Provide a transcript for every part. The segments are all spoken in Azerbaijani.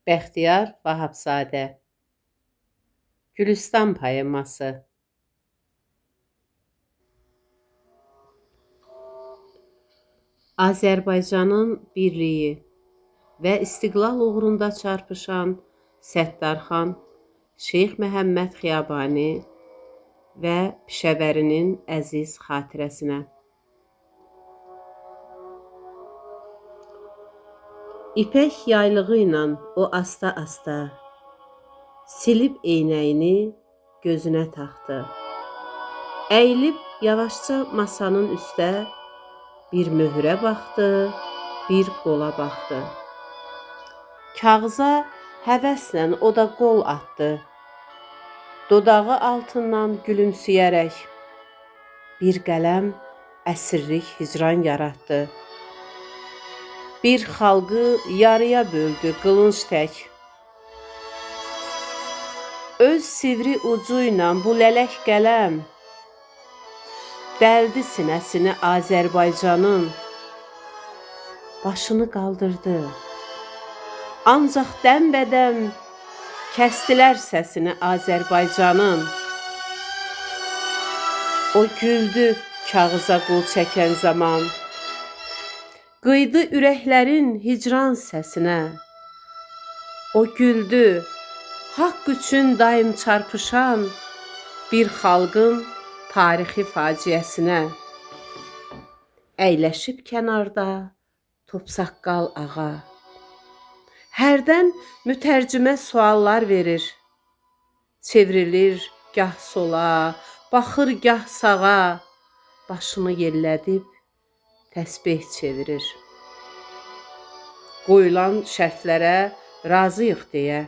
Bəxtiyar Vahabzadə. Gülüstan poeması. Azərbaycanın birliyi və istiqlal uğrunda çarpışan Səttarxan, Şeyx Məhəmməd Xiyabani və Pişəvərinin əziz xatirəsinə. İpək yaylığı ilə o asta-asta silib eynəyini gözünə taxdı. Əyilib yavaşca masanın üstə bir möhrə baxdı, bir qola baxdı. Kağıza həvəslə o da qol atdı. Dodağı altından gülümsəyərək bir qələm əsirlik hicran yaratdı. Bir xalqı yarıya böldü qılınc tək. Öz sivri ucu ilə bu lələk qələm dəldi sinəsini Azərbaycanın. Başını qaldırdı. Ancaq dəmbədəm kəsdilər səsini Azərbaycanın. O güldü kağıza qol çəkən zaman. Qıydı ürəklərin hicran səsinə. O güldü, haqq üçün daim çarpışan bir xalqın tarixi faciəsinə. Əyləşib kənarda topsaqqal ağa. Hərdən mütərcimə suallar verir. Çevrilir gah sola, baxır gah sağa, başını yellədib təsbeh çevirir. Qoyulan şərtlərə razıyıq deyə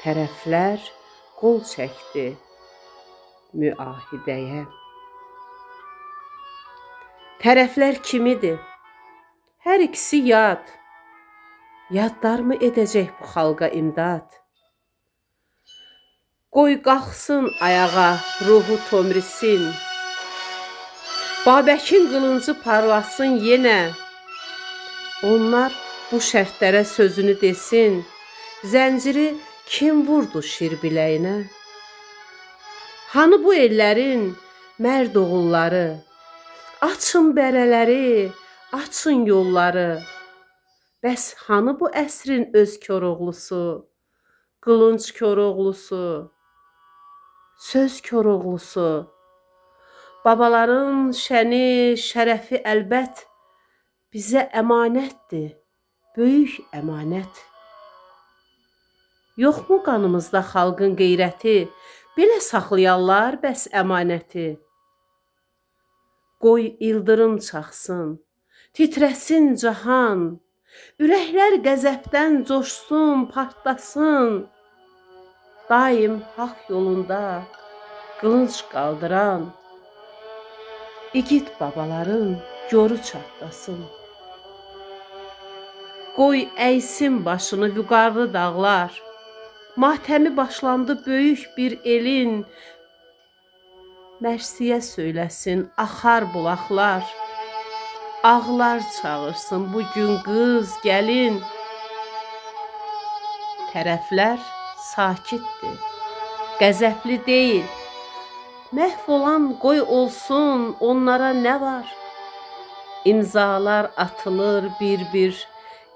tərəflər qol çəkdi müahidəyə. Tərəflər kimidir? Hər ikisi yad. Yadlarmı edəcək bu xalqa imdad? Qoy qalxsın ayağa ruhu Tomrisin. Babəkin qılıncı parlasın yenə. Onlar bu şərtlərə sözünü desin. Zənciri kim vurdu şir biləyinə? Hanı bu ellərin mərd oğulları? Açın bərələri, açın yolları. Bəs hanı bu əsrin öz Koroğlusu, qılınc Koroğlusu, söz Koroğlusu? Babaların şəni, şərəfi əlbət bizə əmanətdir, böyük əmanət. Yoxmu qanımızda xalqın qeyrəti, belə saxlayarlar bəs əmanəti? Qoy ildırım çaxsın, titrəsin cahan, ürəklər qəzəbdən coşsun, partlasın. Daim haqq yolunda qılınc qaldıran igid babaların goru çatlasın. Qoy əysin başını vüqarlı dağlar. Matəmi başlandı böyük bir elin. Mərsiyə söyləsin axar bulaqlar. Ağlar çağırsın bu gün qız, gəlin. Tərəflər sakitdir, qəzəbli deyil. Məhv olan qoy olsun, onlara nə var? İmzalar atılır bir-bir,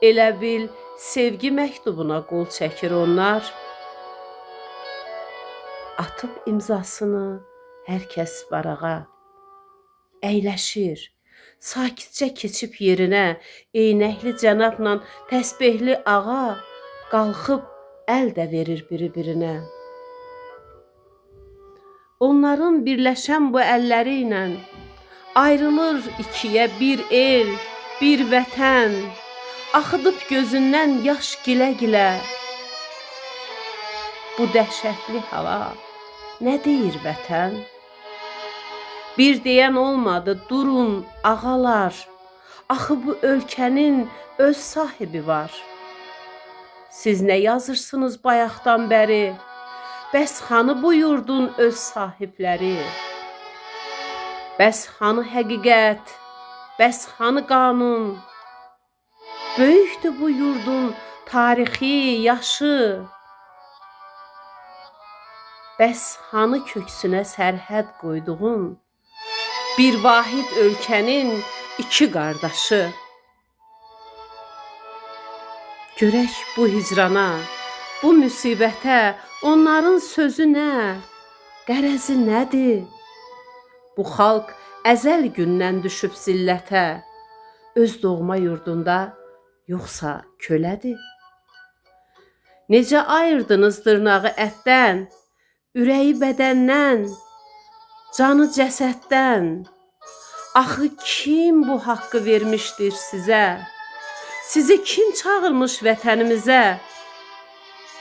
elə bil sevgi məktubuna qol çəkir onlar. Atıb imzasını hər kəs varağa, əyləşir, sakitcə keçib yerinə, eynəkli cənabla təsbehli ağa qalxıb əl də verir biri-birinə. Onların birləşən bu əlləri ilə ayrılır ikiyə bir el, bir vətən, axıdıb gözündən yaş gilə-gilə. Bu dəhşətli hala nə deyir vətən? Bir deyən olmadı, durun ağalar, axı bu ölkənin öz sahibi var. Siz nə yazırsınız bayaqdan bəri? Bəs hanı bu yurdun öz sahibləri? Bəs hanı həqiqət? Bəs hanı qanun? Böyükdür bu yurdun tarixi, yaşı. Bəs hanı köksünə sərhəd qoyduğun bir vahid ölkənin iki qardaşı? Görək bu hicrana, bu müsibətə onların sözü nə, qərəzi nədir? Bu xalq əzəl gündən düşüb zillətə, öz doğma yurdunda yoxsa kölədir? Necə ayırdınız dırnağı ətdən, ürəyi bədəndən, canı cəsəddən? Axı kim bu haqqı vermişdir sizə? Sizi kim çağırmış vətənimizə?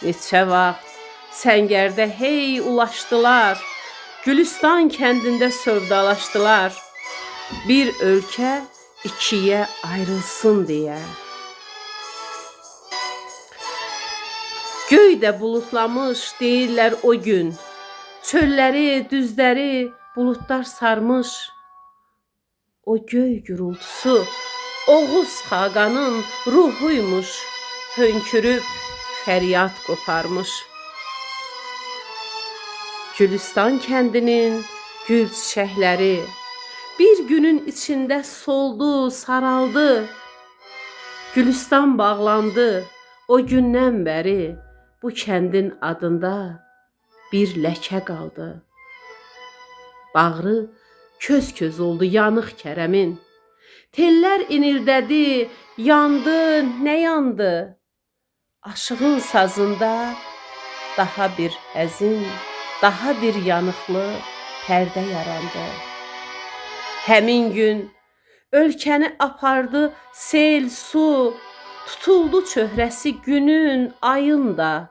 Neçə vaxt səngərdə hey ulaşdılar, Gülüstan kəndində sövdalaşdılar. Bir ölkə ikiyə ayrılsın deyə. Göy də buludlamış deyirlər o gün. Çölləri, düzləri buludlar sarmış. O göy gürultusu Oğuz Xaqanın ruhuymuş, hönkürüb fəryad qoparmış. Gülüstan kəndinin gül çiçəkləri bir günün içində soldu, saraldı. Gülüstan bağlandı o gündən bəri bu kəndin adında bir ləkə qaldı. Bağrı köz-köz oldu yanıq Kərəmin. Tellər inildədi, yandı, nə yandı? Aşığın sazında daha bir həzin, daha bir yanıqlı pərdə yarandı. Həmin gün ölkəni apardı sel, su, tutuldu çöhrəsi günün, ayın da.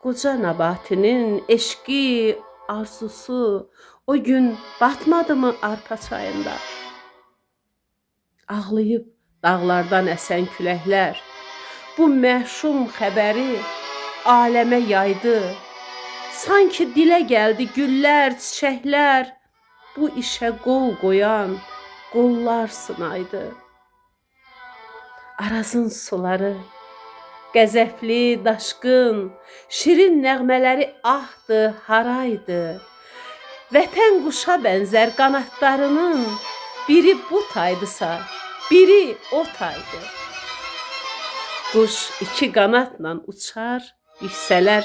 Qoca Nabatinin eşqi, arzusu o gün batmadı mı arpa çayında? Ağlayıb dağlardan əsən küləklər bu məşum xəbəri aləmə yaydı. Sanki dilə gəldi güllər, çiçəklər, bu işə qol qoyan qollar sınaydı. Arazın suları qəzəbli, daşqın, şirin nəğmələri ahdı, haraydı. Vətən quşa bənzər qanadlarının biri bu taydısa, biri o taydı. Quş iki qanadla uçar, yüksələr.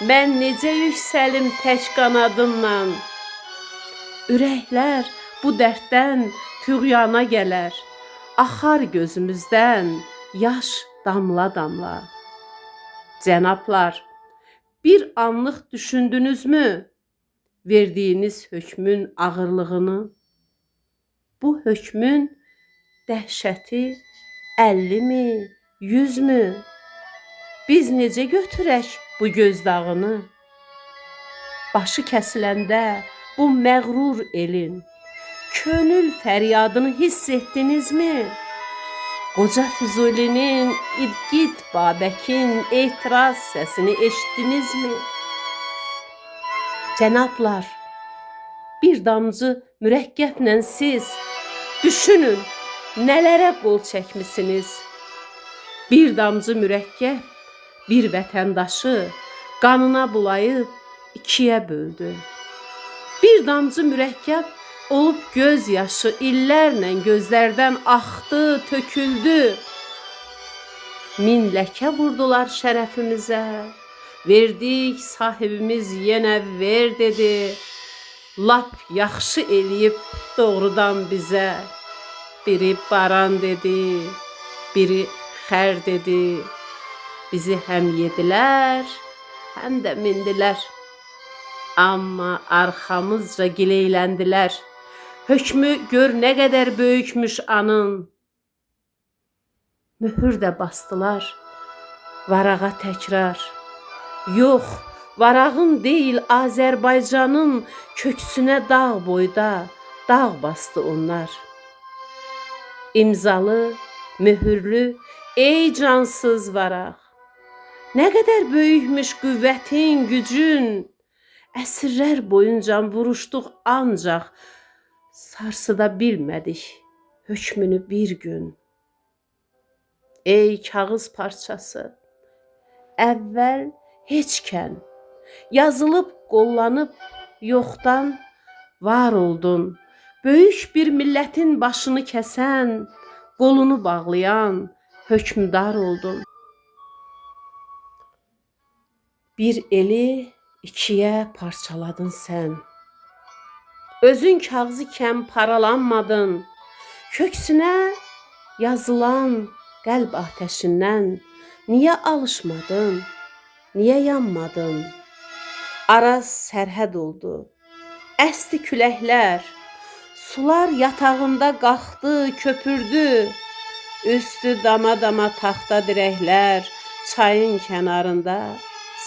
Mən necə yüksəlim tək qanadımla? Ürəklər bu dərddən tüğyana gələr. Axar gözümüzdən yaş damla-damla. Cənablar, bir anlıq düşündünüzmü verdiyiniz hökmün ağırlığını? Bu hökmün dəhşəti 50 mi, 100 mü? Biz necə götürək bu gözdağını? Başı kəsiləndə bu məğrur elin könül fəryadını hiss etdinizmi? Qoca Füzulinin, İgid Babəkin etiraz səsini eşitdinizmi? Cənablar, bir damcı mürəkkəblə siz düşünün, nələrə qol çəkmisiniz? Bir damcı mürəkkəb bir vətəndaşı qanına bulayıb ikiyə böldü. Bir damcı mürəkkəb olub göz yaşı illərlə gözlərdən axdı, töküldü. Min ləkə vurdular şərəfimizə. Verdik, sahibimiz yenə ver dedi. Lap yaxşı eləyib doğrudan bizə. Biri baran dedi, biri xər dedi. Bizi həm yedilər, həm də mindilər. Amma arxamızca gileyləndilər. Hökmü gör nə qədər böyükmüş anın. Möhür də basdılar varağa təkrar. Yox, varağın deyil Azərbaycanın köksünə dağ boyda dağ bastı onlar. İmzalı, möhürlü, ey cansız varaq. Nə qədər böyükmüş qüvvətin, gücün. Əsrlər boyunca vuruşduq ancaq sarsıda bilmədik hökmünü bir gün. Ey kağız parçası, əvvəl heçkən yazılıb qollanıb yoxdan var oldun. Böyük bir millətin başını kəsən, qolunu bağlayan hökmdar oldun. Bir eli ikiyə parçaladın sən. Özün kağız ikən paralanmadın. Köksünə yazılan qəlb atəşindən niyə alışmadın, niyə yanmadın? Araz sərhəd oldu, əsdi küləklər, sular yatağında qalxdı, köpürdü. Üstü dama-dama taxta dirəklər çayın kənarında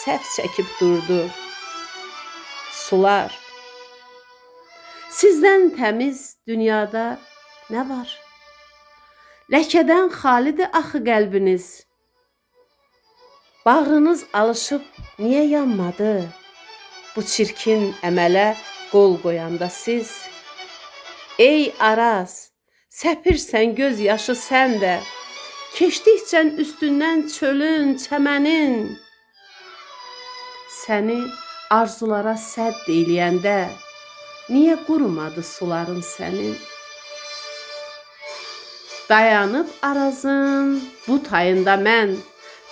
səf çəkib durdu. Sular, sizdən təmiz dünyada nə var? Ləkədən xalidir axı qəlbiniz. Bağrınız alışıb niyə yanmadı? Bu çirkin əmələ qol qoyanda siz. Ey Araz, səpirsən göz yaşı sən də. Keçdikcən üstündən çölün, çəmənin. Səni arzulara sədd eləyəndə niyə qurumadı suların sənin? Dayanıb Arazın bu tayında mən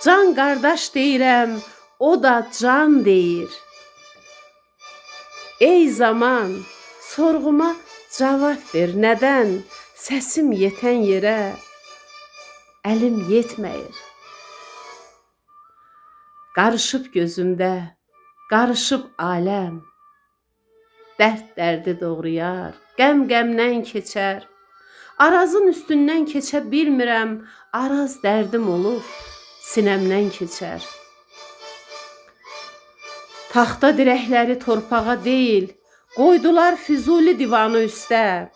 can qardaş deyirəm, o da can deyir. Ey zaman, sorğuma cavab ver, nədən səsim yetən yerə əlim yetməyir? Qarışıb gözümdə, qarışıb aləm. Dərd dərdi doğrayar, qəm qəmdən keçər. Arazın üstündən keçə bilmirəm, Araz dərdim olub, sinəmdən keçər. Taxta dirəkləri torpağa deyil, qoydular Füzuli divanı üstə.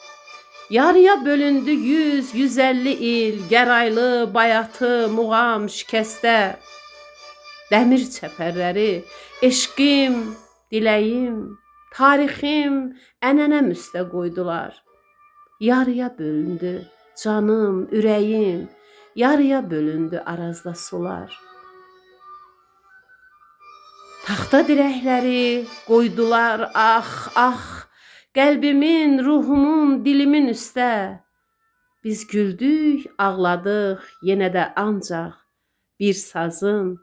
Yarıya bölündü 100-150 il, Gəraylı, Bayatı, Muğam, Şikəstə. Dəmir çəpərləri, eşqim, diləyim, tarixim, ənənəm üstə qoydular. Yarıya bölündü canım, ürəyim, yarıya bölündü Arazda sular. Taxta dirəkləri qoydular, ax, ax, qəlbimin, ruhumun, dilimin üstə. Biz güldük, ağladıq, yenə də ancaq bir sazın,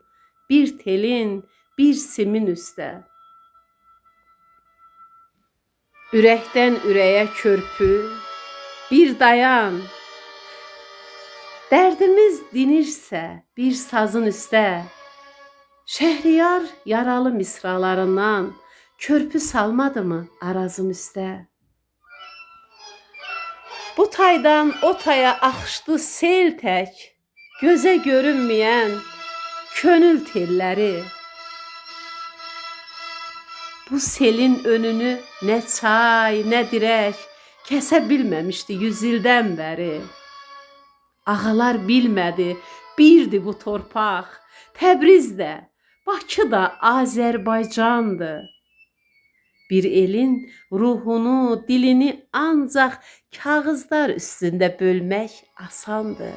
bir telin, bir simin üstə. Ürəkdən ürəyə körpü, bir dayan. Dərdimiz dinirsə bir sazın üstə, Şəhriyar yaralı misralarından körpü salmadı mı Arazın üstə? Bu taydan o taya axışdı sel tək, gözə görünməyən könül telləri. Bu selin önünü nə çay, nə dirək kəsə bilməmişdi 100 ildən bəri. Ağalar bilmədi, birdi bu torpaq, Təbriz də, Bakı da Azərbaycandır. Bir elin ruhunu, dilini ancaq kağızlar üstündə bölmək asandır.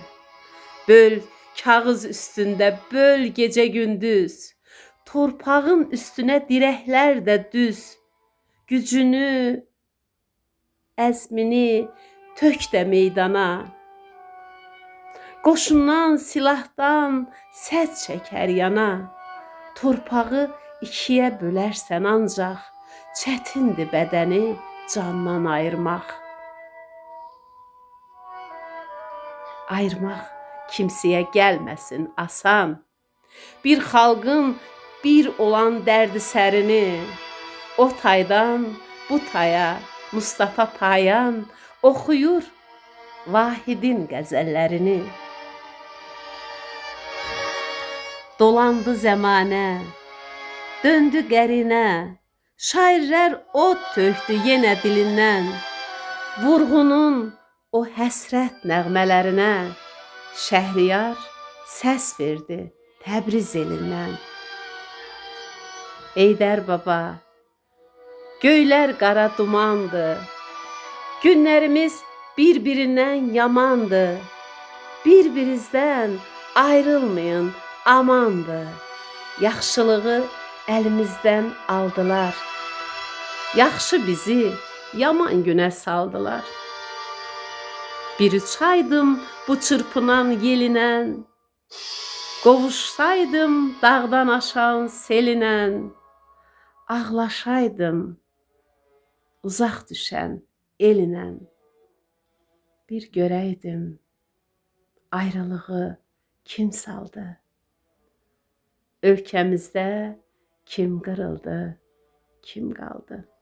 Böl kağız üstündə, böl gecə gündüz. Torpağın üstünə dirəklər də düz. Gücünü, əzmini tök də meydana. Qoşundan, silahdan səd çəkər yana. Torpağı ikiyə bölərsən ancaq, çətindir bədəni candan ayırmaq. Ayırmaq kimsəyə gəlməsin asan. Bir xalqın bir olan dərdi sərini, o taydan bu taya Mustafa Payan oxuyur Vahidin qəzəllərini. Dolandı zəmanə, döndü qərinə, şairlər od tökdü yenə dilindən. Vurğunun o həsrət nəğmələrinə Şəhriyar səs verdi Təbriz elindən. Heydər baba, göylər qara dumandı, günlərimiz bir-birindən yamandı. Bir-birinizdən ayrılmayın, amandır. Yaxşılığı əlimizdən aldılar. Yaxşı bizi yaman günə saldılar. Bir uçaydım bu çırpınan yelinən, qovuşsaydım dağdan aşan selinən, ağlaşaydım uzaq düşən elinən. Bir görəydim ayrılığı kim saldı? Ölkəmizdə kim qırıldı, kim qaldı?